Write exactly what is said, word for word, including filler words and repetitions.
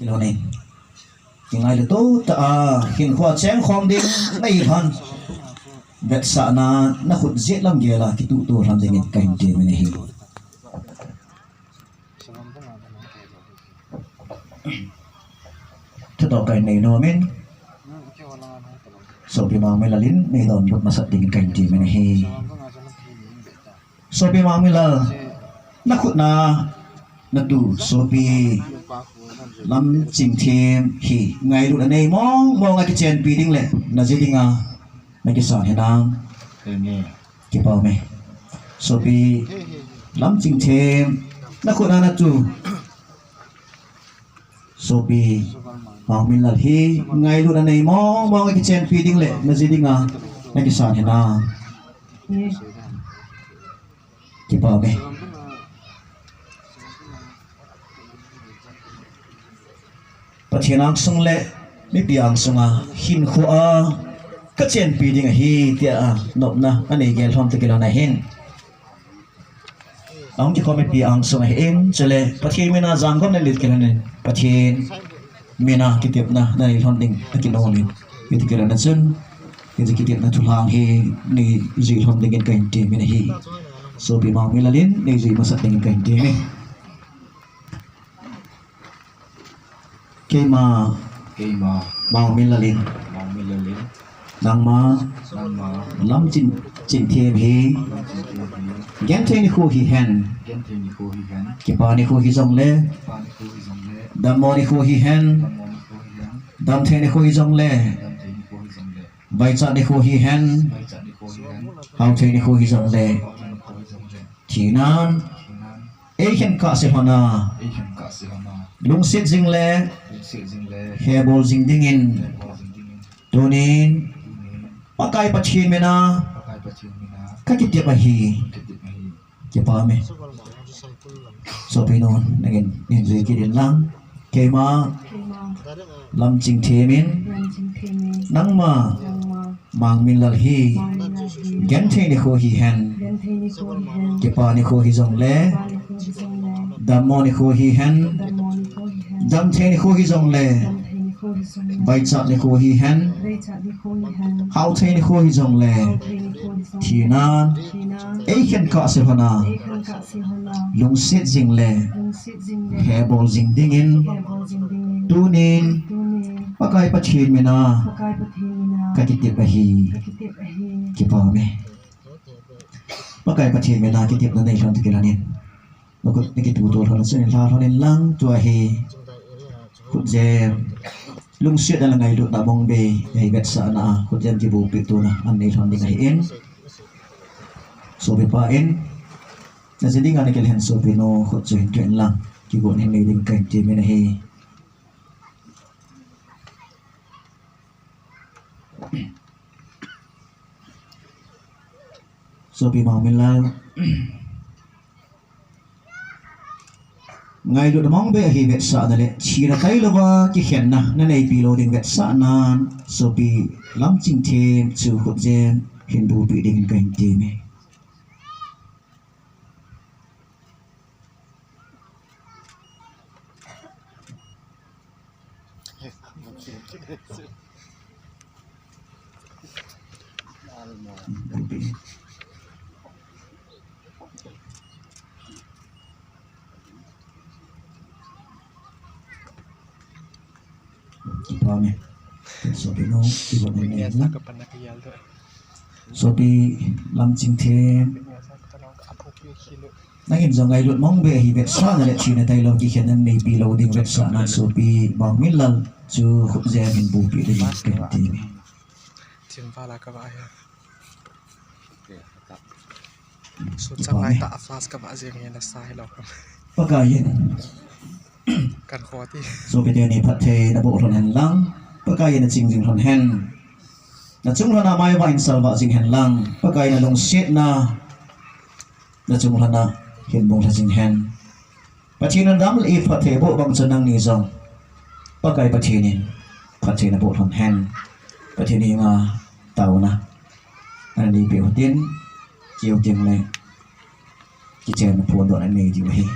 Lone. Kingailut tah a, hinkho cheng khom ding, nei lhon. Vetsahna, na khut jet lam gel a, kituh tuh lhon dingin kahin temin ahi. Thudoh kahin nei nomin. Sopi Mangminlal in, nei donbut masat dingin kahin temin ahi. Sopi Mangminlal, na khut na, na tu, Sopi Lamchingthem hi, ngailut a nei mong mong a kichenpi ding le, na ji ding a, na kisan hinam. Amen. Kipa ume. Sopi Lamchingthem, na khut na, na tu. Sopi Mangminlal hi, ngailut a nei mong mong a kichenpi ding le, na ji ding a, na kisan hinam. Kipa ume. Pathen angsung le mipi angsung a hinkho a kachenpi ding ahi tia nopna anei gel lhom toh kilhon ahin. Ahung kikhom mipi angsung ahin, chule Pathen mina jangkhom na lit kilhon in. Pathen mina kitepna nanei lhon ding akinom in. Hiti kilhon a chun, hiti kitepna thulhang hi nei jui lhom dingin kahin temin ahi. Sopi Mangminlal in nei jui masat dingin kahin temin. Keima. Keima. Mangminlal in. Mangminlal in. Nangma. Nangma. Lamching, Chingthem hi. Lamchingthem hi. Genthei nikho hihen. Genthei nikho hihen. Kipa nikho hijongle. Kipa nikho hijongle. Dammo nikho hihen. Dammo nikho hihen. Damthei nikho hijongle. Damthei nikho hijongle. Vaichat nikho hihen. Vaichat nikho hihen. Hao thei nikho hijongle. Hao thei nikho hijongle. Thinan. Thinan. Eikhen kahse lhon a. Eikhen kahse lhon a. Lungset jing le. Lungset jing le. Hebol jing dingin. Hebol jing dingin. Tunin. Tunin. Pakai Pathen mina. Pakai Pathen mina. Kakitep ahi. Kakitep ahi. Kipa ume. Sopi nu, nangin, nin jui kit in lang. Keima. Keima. Lamchingthem in. Lamchingthem in. Nangma. Nangma. Mangminlal hi. Mangminlal hi. Genthei nikho hihen. Genthei nikho hihen. Kipa nikho hijongle. Kipa nikho hijongle. Dammo nikho hihen. Dammo nikho hihen. Damthei nikho hijongle. Damthei nikho hijongle. Vaichat nikho hihen. Vaichat nikho hihen. Hao thei nikho hijongle. Hao thei nikho hijongle. Thinan. Thinan. Eikhen kahse lhon a. Eikhen kahse lhon a. Lungset jing le. Lungset jing le. Hebol jing dingin. Hebol jing dingin. Tunin. Tunin. Pakai Pathen mina. Pakai Pathen mina. Kakitep ahi. Kakitep ahi. Kipa ume. Pakai Pathen mina kitepna nei lhon toh kilhon in. Nakhut nakituh tuh lhon a chun lha lhon in lang tua hi. Khutjem. Lungset a le ngailutna mong bei, ahi vetsahna a. Khutjem kibupi tuna, an nei lhon ding ahin. Sopi pa in. Naji ding a nakilhen sopi nu, khut chu hin keh in lang. Kigon hin nei ding kahin temin ahi. Sopi Mangminlal. Ngailutna mong bei ahi vetsahna le, thina tailouva kikhenna, naneipi lou ding vetsahnan, Sopi Lamchingthem chu khutjem hin bupi dingin kahin temin. Kipa ume. Sopi nu, kipa ume. Sopi Lamchingthem. Nangin jong ngailut mong bei ahi vetsahna le thina tailou kikhen naneipi lou ding vetsahna Sopi Mangminlal chu khutjem hin bupi ding kahin temin. Thimval a kava ahi. Su changlai ta flash kava jeng hi nasa hilou. Pakai in. Kan kho ti. Sopi teni phatthei naboh lhon hen lang. Pakai in naching jing lhon hen. Nachung lhon a maivah in salvah jing hen lang. Pakai in nalungsetna. Nachung lhon a hin bung lha jing hen. Pathen in nadam le phatthei boh bang chun nangni jong Pakai Pathen in phatthei naboh lhon hen. Pathen henga taona nanei peh utin, keu teng le kichenna phondohna nanei diu ahi.